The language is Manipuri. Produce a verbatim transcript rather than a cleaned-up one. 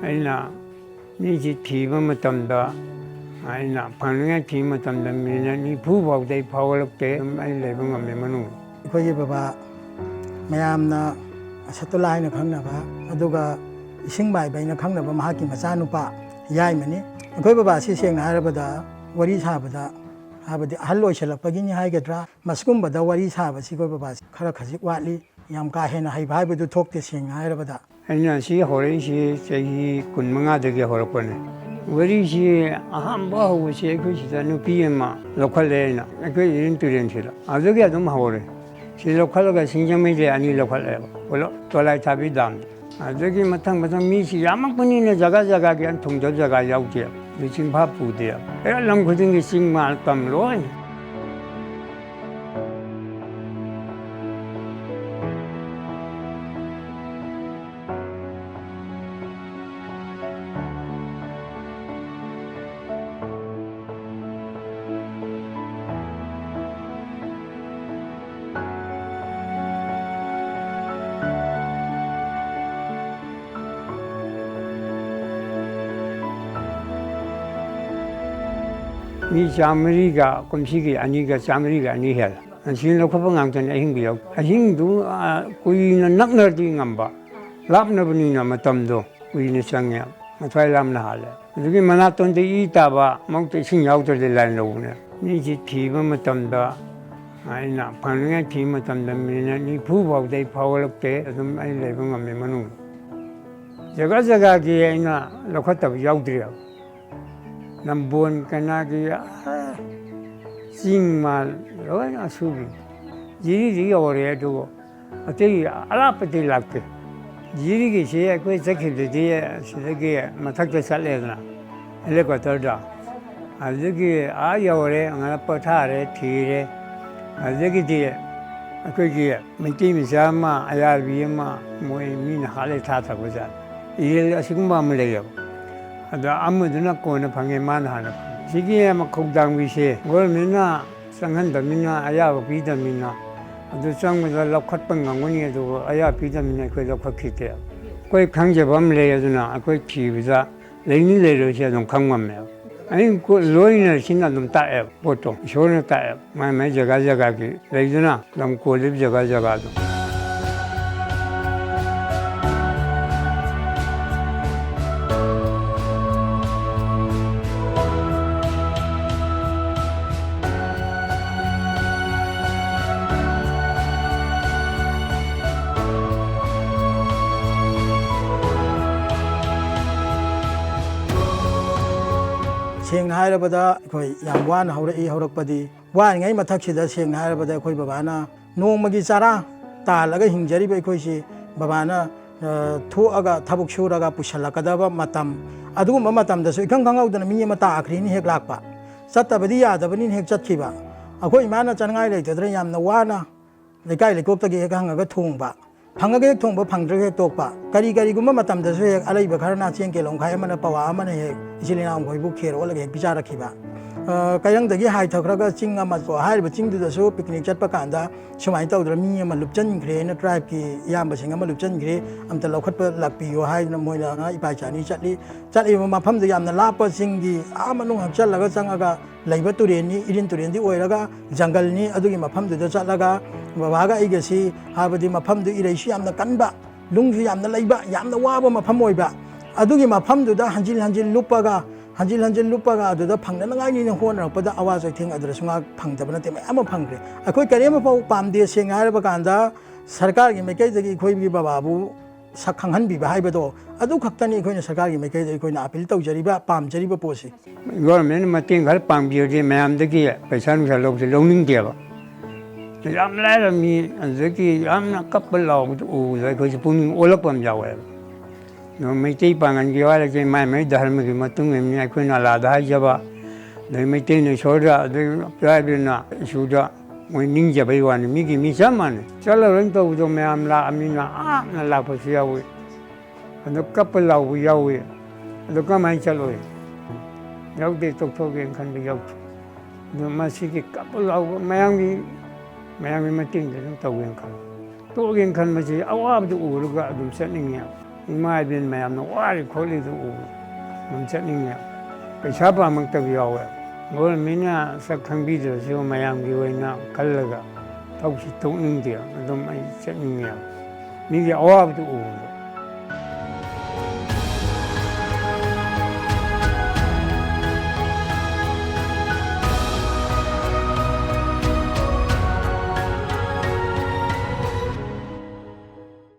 ꯑꯩꯅ ꯃꯤꯁꯤ ꯊꯤꯕ ꯃꯇꯝꯗ, ꯑꯩꯅ ꯐꯪꯅꯤꯡꯉꯥꯏ ꯊꯤꯕ ꯃꯇꯝꯗ ꯃꯤꯅꯤꯠ ꯅꯤꯐꯨ ꯐꯥꯎꯗ ꯑꯩ ꯐꯥꯎꯒꯠꯂꯛꯇꯦ꯫ ꯑꯗꯨꯝ ꯑꯩ ꯂꯩꯕ ꯉꯝꯃꯦ ꯃꯅꯨꯡꯗ꯫ ꯑꯩꯈꯣꯏꯒꯤ ꯕꯕꯥ ꯃꯌꯥꯝꯅ ꯑꯁꯠꯇꯨꯜꯂꯥ ꯍꯥꯏꯅ ꯈꯪꯅꯕ, ꯑꯗꯨꯒ ꯏꯁꯤꯡ ꯃꯥꯏꯕ ꯍꯥꯏꯅ ꯈꯪꯅꯕ ꯃꯍꯥꯛꯀꯤ ꯃꯆꯥꯅꯨꯄꯥ ꯌꯥꯏꯃꯅꯤ꯫ ꯑꯩꯈꯣꯏ ꯕꯕꯥꯁꯤ ꯁꯦꯡꯅ ꯍꯥꯏꯔꯕꯗ ꯋꯥꯔꯤ ꯁꯥꯕꯗ, ꯍꯥꯏꯕꯗꯤ ꯑꯍꯜ ꯑꯣꯏꯁꯜꯂꯛꯄꯒꯤꯅꯤ ꯍꯥꯏꯒꯗ꯭ꯔꯥ, ꯃꯁꯤꯒꯨꯝꯕꯗ ꯋꯥꯔꯤ ꯁꯥꯕꯁꯤ ꯑꯩꯈꯣꯏ ꯕꯕꯥꯁꯤ ꯈꯔ ꯈꯖꯤꯛ ꯋꯥꯠꯂꯤ꯫ ꯌꯥꯝ ꯀꯥ ꯍꯦꯟꯅ ꯍꯩꯕ ꯍꯥꯏꯕꯗꯨ ꯊꯣꯛꯇꯦ, ꯁꯦꯡꯅ ꯍꯥꯏꯔꯕꯗ꯫ ꯑꯩꯅ ꯁꯤ ꯍꯧꯔꯛꯏꯁꯤ ꯆꯍꯤ ꯀꯨꯟꯃꯉꯥꯗꯒꯤ ꯍꯧꯔꯛꯄꯅꯦ꯫ ꯋꯥꯔꯤꯁꯤ ꯑꯍꯥꯟꯕ ꯍꯧꯕꯁꯤ ꯑꯩꯈꯣꯏ ꯁꯤꯗ ꯅꯨꯄꯤ ꯑꯃ ꯂꯧꯈꯠꯂꯦ ꯑꯩꯅ, ꯑꯩꯈꯣꯏ ꯏꯔꯤꯟ ꯇꯨꯔꯦꯟꯁꯤꯗ꯫ ꯑꯗꯨꯗꯒꯤ ꯑꯗꯨꯝ ꯍꯧꯔꯦ꯫ ꯁꯤ ꯂꯧꯈꯠꯂꯒ ꯁꯤꯡꯖꯃꯩꯗ ꯑꯅꯤ ꯂꯧꯈꯠꯂꯦꯕ, ꯄꯨꯂꯞ ꯇꯣꯂꯥꯏ ꯊꯥꯕꯤ ꯗꯥꯝꯗ꯫ ꯑꯗꯨꯗꯒꯤ ꯃꯊꯪ ꯃꯊꯪ ꯃꯤꯁꯤ ꯌꯥꯝꯃꯛꯄꯅꯤꯅ ꯖꯒꯥ ꯖꯒꯥꯒꯤ ꯑꯟ ꯊꯨꯡꯗꯕ ꯖꯒꯥ ꯌꯥꯎꯗꯦ꯫ ꯑꯗꯨ ꯆꯤꯡꯐꯥ ꯄꯨꯗꯦ꯫ ꯍꯦꯛ ꯂꯝ ꯈꯨꯗꯤꯡꯒꯤ ꯆꯤꯡ ꯃꯥꯟ ꯇꯝ ꯂꯣꯏ꯫ ꯃꯤ ꯆꯥꯝꯃꯔꯤꯒ, ꯀꯨꯝꯁꯤꯒꯤ ꯑꯅꯤꯒ ꯆꯥꯝꯃꯔꯤꯒ ꯑꯅꯤ ꯍꯦꯜꯂꯦ꯫ ꯑꯁꯤ ꯂꯧꯈꯠꯄ ꯉꯥꯛꯇꯅꯤ, ꯑꯍꯤꯡꯕ ꯌꯥꯎ-, ꯑꯍꯤꯡꯗꯨ, ꯑ, ꯀꯨꯏꯅ ꯅꯛꯅꯔꯗꯤ ꯉꯝꯕ, ꯂꯥꯞꯅꯕꯅꯤꯅ ꯃꯇꯝꯗꯣ ꯀꯨꯏꯅ ꯆꯪꯉꯦ꯫ ꯃꯊ꯭ꯋꯥꯏ ꯂꯥꯞꯅ ꯍꯥꯜꯂꯦ꯫ ꯑꯗꯨꯒꯤ ꯃꯅꯥꯇꯣꯟꯗ ꯏ ꯇꯥꯕ, ꯃꯕꯨꯛꯇ ꯏꯁꯤꯡ ꯌꯥꯎꯗ꯭ꯔꯗꯤ ꯂꯥꯏꯟ ꯂꯧꯕꯅꯦ꯫ ꯃꯤꯁꯤ ꯊꯤꯕ ꯃꯇꯝꯗ, ꯑꯩꯅ ꯐꯪꯅꯤꯡꯉꯥꯏ ꯊꯤꯕ ꯃꯇꯝꯗ ꯃꯤꯅꯤꯠ ꯅꯤꯐꯨ ꯐꯥꯎꯗ ꯑꯩ ꯐꯥꯎꯒꯠꯂꯛꯇꯦ꯫ ꯑꯗꯨꯝ ꯑꯩ ꯂꯩꯕ ꯉꯝꯃꯦ ꯃꯅꯨꯡꯗ꯫ ꯖꯒꯥ ꯖꯒꯥꯒꯤ ꯑꯩꯅ ꯂꯧꯈꯠꯇꯕ ꯌꯥꯎꯗ꯭ꯔꯤꯕ꯫ ꯅꯝꯕꯣꯟ ꯀꯩꯅꯥꯒꯤ, ꯑꯥ, ꯆꯤꯡ ꯃꯥꯟ ꯂꯣꯏꯅ ꯁꯨꯕꯤ꯫ ꯖꯤꯔꯤꯗꯤ ꯌꯧꯔꯦ, ꯑꯗꯨꯕꯨ ꯑꯇꯩ ꯑꯔꯥꯞꯄꯗꯤ ꯂꯥꯛꯇꯦ꯫ ꯖꯤꯔꯤꯒꯤꯁꯤ ꯑꯩꯈꯣꯏ ꯆꯠꯈꯤꯕꯗꯗꯤ ꯁꯤꯗꯒꯤ ꯃꯊꯛꯇ ꯆꯠꯂꯦꯗꯅ, ꯍꯦꯂꯤꯀꯣꯞꯇꯔꯗ꯫ ꯑꯗꯨꯗꯒꯤ ꯑꯥ ꯌꯧꯔꯦ, ꯉꯥꯏꯍꯥꯛ ꯄꯣꯊꯥꯔꯦ, ꯊꯤꯔꯦ꯫ ꯑꯗꯨꯗꯒꯤꯗꯤ ꯑꯩꯈꯣꯏꯒꯤ ꯃꯩꯇꯩ ꯃꯆꯥ ꯑꯃ, ꯑꯌꯥꯔꯕꯤ ꯑꯃ, ꯃꯣꯏ ꯃꯤꯅ ꯍꯥꯠꯂꯦ ꯊꯥꯊꯔꯛꯄꯖꯥꯠꯅꯤ꯫ ꯏꯔꯤꯜ ꯑꯁꯤꯒꯨꯝꯕ ꯑꯃ ꯂꯩꯌꯦꯕ꯫ ꯑꯗ ꯑꯃꯗꯨꯅ ꯀꯣꯟꯅ ꯐꯪꯉꯦ, ꯃꯥꯅ ꯍꯥꯟꯅ ꯐꯪꯉꯦ꯫ ꯁꯤꯒꯤ ꯃꯈꯧꯗꯥꯡꯕꯤꯁꯦ ꯒꯣꯔꯃꯦꯟꯅ ꯆꯪꯍꯟꯗꯕꯅꯤꯅ, ꯑꯌꯥꯕ ꯄꯤꯗꯕꯅꯤꯅ, ꯑꯗꯨ ꯆꯪꯕꯗ ꯂꯧꯈꯠꯄ ꯉꯝꯒꯅꯤ, ꯑꯗꯨꯕꯨ ꯑꯌꯥꯕ ꯄꯤꯗꯕꯅꯤꯅ ꯑꯩꯈꯣꯏ ꯂꯧꯈꯠꯈꯤꯗꯦ꯫ ꯑꯩꯈꯣꯏ ꯈꯪꯖꯕ ꯑꯃ ꯂꯩ, ꯑꯗꯨꯅ ꯑꯩꯈꯣꯏ ꯊꯤꯕꯗ ꯂꯩꯅꯤ ꯂꯩꯔꯣꯏꯁꯦ ꯑꯗꯨꯝ ꯈꯪ ꯉꯝꯃꯦꯕ꯫ ꯑꯩꯅ ꯀꯣ-, ꯂꯣꯏꯅ ꯁꯤꯅ ꯑꯗꯨꯝ ꯇꯥꯛꯑꯦꯕ ꯄꯣꯠꯇꯣ, ꯏꯁꯣꯔꯅ ꯇꯥꯛꯑꯦꯕ꯫ ꯃꯥꯏ ꯃꯥꯏ ꯖꯒꯥ ꯖꯒꯥꯒꯤ ꯂꯩꯗꯅ, ꯂꯝ ꯀꯣꯜꯂꯤꯕ ꯖꯒꯥ ꯖꯒꯥꯗꯣ꯫ ꯁꯦꯡꯅ ꯍꯥꯏꯔꯕꯗ, ꯑꯩꯈꯣꯏ ꯌꯥꯝ ꯋꯥꯅ ꯍꯧꯔꯛꯏ꯫ ꯍꯧꯔꯛꯄꯗꯤ ꯋꯥꯔꯤꯉꯩ ꯃꯊꯛꯁꯤꯗ, ꯁꯦꯡꯅ ꯍꯥꯏꯔꯕꯗ, ꯑꯩꯈꯣꯏ ꯕꯕꯥꯅ ꯅꯣꯡꯃꯒꯤ ꯆꯔꯥ ꯇꯥꯜꯂꯒ ꯍꯤꯡꯖꯔꯤꯕ ꯑꯩꯈꯣꯏꯁꯤ, ꯕꯕꯥꯅ, ꯑ, ꯊꯣꯛꯑꯒ ꯊꯕꯛ ꯁꯨꯔꯒ ꯄꯨꯁꯜꯂꯛꯀꯗꯕ ꯃꯇꯝ, ꯑꯗꯨꯒꯨꯝꯕ ꯃꯇꯝꯗꯁꯨ ꯏꯈꯪ ꯈꯪꯍꯧꯗꯅ ꯃꯤ ꯑꯃ ꯇꯥꯈ꯭ꯔꯤꯅ ꯍꯦꯛ ꯂꯥꯛꯄ꯫ ꯆꯠꯇꯕꯗꯤ ꯌꯥꯗꯕꯅꯤꯅ ꯍꯦꯛ ꯆꯠꯈꯤꯕ꯫ ꯑꯩꯈꯣꯏ ꯏꯃꯥꯅ ꯆꯠꯅꯉꯥꯏ ꯂꯩꯇꯗꯅ ꯌꯥꯝꯅ ꯋꯥꯅ ꯂꯩꯀꯥꯏ ꯂꯩꯀꯣꯛꯇꯒꯤ ꯍꯦꯛ ꯍꯪꯉꯒ ꯊꯣꯡꯕ, ꯐꯪꯉꯒ ꯍꯦꯛ ꯊꯣꯡꯕ, ꯐꯪꯗ꯭ꯔꯒ ꯍꯦꯛ ꯇꯣꯛꯄ꯫ ꯀꯔꯤ ꯀꯔꯤꯒꯨꯝꯕ ꯃꯇꯝꯗꯁꯨ ꯍꯦꯛ ꯑꯂꯩꯕ ꯈꯔꯅ ꯆꯦꯡ ꯀꯦꯂꯣ ꯃꯈꯥꯏ ꯑꯃꯅ ꯄꯋꯥ ꯑꯃꯅ ꯍꯦꯛ ꯏꯆꯤꯜ ꯏꯅꯥꯎ ꯃꯈꯣꯏꯕꯨ ꯈꯦꯔ ꯑꯣꯜꯂꯒ ꯍꯦꯛ ꯄꯤꯖꯔꯛꯈꯤꯕ꯫ ꯑ, ꯀꯩꯔꯪꯗꯒꯤ ꯍꯥꯏꯊꯈ꯭ꯔꯒ ꯆꯤꯡ ꯑꯃ, ꯍꯥꯏꯔꯤꯕ ꯆꯤꯡꯗꯨꯗꯁꯨ ꯄꯤꯛꯅꯤꯛ ꯆꯠꯄ ꯀꯥꯟꯗ ꯁꯨꯃꯥꯏꯅ ꯇꯧꯗꯅ ꯃꯤ ꯑꯃ ꯂꯨꯞꯆꯟꯈ꯭ꯔꯦꯅ, ꯇ꯭ꯔꯥꯏꯕꯀꯤ ꯏꯌꯥꯝꯕꯁꯤꯡ ꯑꯃ ꯂꯨꯞꯆꯟꯈ꯭ꯔꯦ, ꯑꯝꯇ ꯂꯧꯈꯠꯄ ꯂꯥꯛꯄꯤꯌꯣ ꯍꯥꯏꯗꯅ ꯃꯣꯏꯅ ꯏꯄꯥ ꯏꯆꯥ ꯑꯅꯤ ꯆꯠꯂꯤ꯫ ꯆꯠꯂꯤꯕ ꯃꯐꯝꯗꯨ ꯌꯥꯝꯅ ꯂꯥꯞꯄ, ꯆꯤꯡꯒꯤ ꯑꯥ ꯃꯅꯨꯡ ꯍꯛꯆꯜꯂꯒ ꯆꯪꯉꯒ ꯂꯩꯕ ꯇꯨꯔꯦꯜꯅꯤ, ꯏꯔꯤꯟ ꯇꯨꯔꯦꯜꯗꯤ ꯑꯣꯏꯔꯒ ꯖꯪꯒꯜꯅꯤ꯫ ꯑꯗꯨꯒꯤ ꯃꯐꯝꯗꯨꯗ ꯆꯠꯂꯒ ꯕꯕꯥꯒ ꯑꯩꯒꯁꯤ, ꯍꯥꯏꯕꯗꯤ ꯃꯐꯝꯗꯨ ꯏꯔꯩꯁꯨ ꯌꯥꯝꯅ ꯀꯟꯕ, ꯅꯨꯡꯁꯨ ꯌꯥꯝꯅ ꯂꯩꯕ, ꯌꯥꯝꯅ ꯋꯥꯕ ꯃꯐꯝ ꯑꯣꯏꯕ, ꯑꯗꯨꯒꯤ ꯃꯐꯝꯗꯨꯗ ꯍꯟꯖꯤꯟ ꯍꯟꯖꯤꯟ ꯂꯨꯞꯄꯒ, ꯍꯟꯖꯤꯟ ꯍꯟꯖꯤꯟ ꯂꯨꯞꯄꯒ ꯑꯗꯨꯗ ꯐꯪꯅꯅꯉꯥꯏꯅꯤꯅ ꯍꯣꯠꯅꯔꯛꯄꯗ ꯑꯋꯥ ꯆꯩꯊꯦꯡ ꯑꯗꯨꯗꯁꯨ ꯉꯥꯏꯍꯥꯛ ꯐꯪꯗꯕ ꯅꯠꯇꯦ, ꯃꯌꯥꯝ ꯑꯃ ꯐꯪꯈ꯭ꯔꯦ꯫ ꯑꯩꯈꯣꯏ ꯀꯔꯤꯝ ꯑꯃ ꯐꯥꯎ ꯄꯥꯝꯗꯦ, ꯁꯦꯡꯅ ꯍꯥꯏꯔꯕ ꯀꯥꯟꯗ ꯁꯔꯀꯥꯔꯒꯤ ꯃꯥꯏꯀꯩꯗꯒꯤ ꯑꯩꯈꯣꯏꯒꯤ ꯕꯕꯥꯕꯨ ꯁꯛ ꯈꯪꯍꯟꯕꯤꯕ ꯍꯥꯏꯕꯗꯣ, ꯑꯗꯨ ꯈꯛꯇꯅꯤ ꯑꯩꯈꯣꯏꯅ ꯁꯔꯀꯥꯔꯒꯤ ꯃꯥꯏꯀꯩꯗ ꯑꯩꯈꯣꯏꯅ ꯑꯥꯄꯤꯜ ꯇꯧꯖꯔꯤꯕ, ꯄꯥꯝꯖꯔꯤꯕ ꯄꯣꯠꯁꯤ꯫ ꯒꯣꯔꯃꯦꯟꯅ ꯃꯇꯦꯡ ꯈꯔ ꯄꯥꯡꯕꯤꯔꯗꯤ ꯃꯌꯥꯝꯗꯒꯤ ꯄꯩꯁꯥ ꯅꯨꯡꯁꯥ ꯂꯧꯕꯁꯦ ꯂꯧꯅꯤꯡꯗꯦꯕ꯫ ꯌꯥꯝ ꯂꯥꯏꯔ ꯃꯤ ꯑꯗꯨꯗꯒꯤ ꯌꯥꯝꯅ ꯀꯞꯄ ꯂꯥꯎꯕꯗꯨ ꯎꯕꯗ ꯑꯩꯈꯣꯏꯁꯦ ꯄꯨꯛꯅꯤꯡ ꯑꯣꯜꯂꯛꯄ ꯑꯃ ꯌꯥꯎꯋꯦꯕ꯫ ꯑꯗꯣ ꯃꯩꯇꯩ ꯄꯥꯉꯜꯒꯤ ꯍꯥꯏꯔꯗꯤ ꯃꯥꯏ ꯃꯥꯏ ꯙꯔꯃꯒꯤ ꯃꯇꯨꯡ ꯏꯟꯅ ꯑꯩꯈꯣꯏꯅ ꯑꯜꯂꯥꯗ ꯍꯥꯏꯖꯕ, ꯑꯗꯩ ꯃꯩꯇꯩꯅ ꯏꯁꯣꯔꯗ, ꯑꯗꯩ ꯇ꯭ꯔꯥꯏꯕꯦꯜꯅ ꯏꯁꯨꯗ ꯃꯣꯏ ꯅꯤꯡꯖꯕꯩ ꯋꯥꯅꯤ, ꯃꯤꯒꯤ ꯃꯤ ꯆꯞ ꯃꯥꯟꯅꯩ꯫ ꯆꯠꯂꯔꯣꯏꯅ ꯇꯧꯕꯗꯣ ꯃꯌꯥꯝ ꯂꯥꯛꯑꯃꯤꯅ ꯑꯥꯅ ꯂꯥꯛꯄꯁꯨ ꯌꯥꯎꯏ꯫ ꯑꯗꯨ ꯀꯞꯄ ꯂꯥꯎꯕ ꯌꯥꯎꯏ꯫ ꯑꯗꯨ ꯀꯃꯥꯏꯅ ꯆꯠꯂꯣꯏ? ꯌꯥꯎꯗꯦ, ꯇꯣꯛꯊꯣꯛꯑꯒꯦꯅ ꯈꯟꯕ ꯌꯥꯎꯗꯦ꯫ ꯑꯗꯨ ꯃꯁꯤꯒꯤ ꯀꯞꯄ ꯂꯥꯎꯕ ꯃꯌꯥꯝꯒꯤ, ꯃꯌꯥꯝꯒꯤ ꯃꯇꯦꯡꯗ ꯑꯗꯨꯝ ꯇꯧꯒꯦꯅ ꯈꯜꯂꯤ꯫ ꯇꯣꯛꯑꯒꯦꯅ ꯈꯟꯕꯁꯤ ꯑꯋꯥꯕꯗꯨ ꯎꯔꯒ ꯑꯗꯨꯝ ꯆꯠꯅꯤꯡꯉꯦ꯫ ꯏꯃꯥ ꯏꯕꯦꯟ ꯃꯌꯥꯝꯅ ꯋꯥꯔꯤ ꯈꯣꯠꯂꯤꯗꯨ ꯎꯕꯗ ꯑꯗꯨꯝ ꯆꯠꯅꯤꯡꯉꯦ꯫ ꯄꯩꯁꯥ ꯄꯥꯝꯃꯛꯇꯕ ꯌꯥꯎꯋꯦ꯫ ꯒꯣꯔꯃꯦꯟꯅ ꯁꯛ ꯈꯪꯕꯤꯗ꯭ꯔꯁꯨ ꯃꯌꯥꯝꯒꯤ ꯑꯣꯏꯅ ꯈꯜꯂꯒ ꯊꯧꯁꯤ ꯇꯣꯛꯅꯤꯡꯗꯦ꯫ ꯑꯗꯨꯝ ꯑꯩ ꯆꯠꯅꯤꯡꯉꯦ꯫ ꯃꯤꯒꯤ ꯑꯋꯥꯕꯗꯨ ꯎꯕꯗ꯫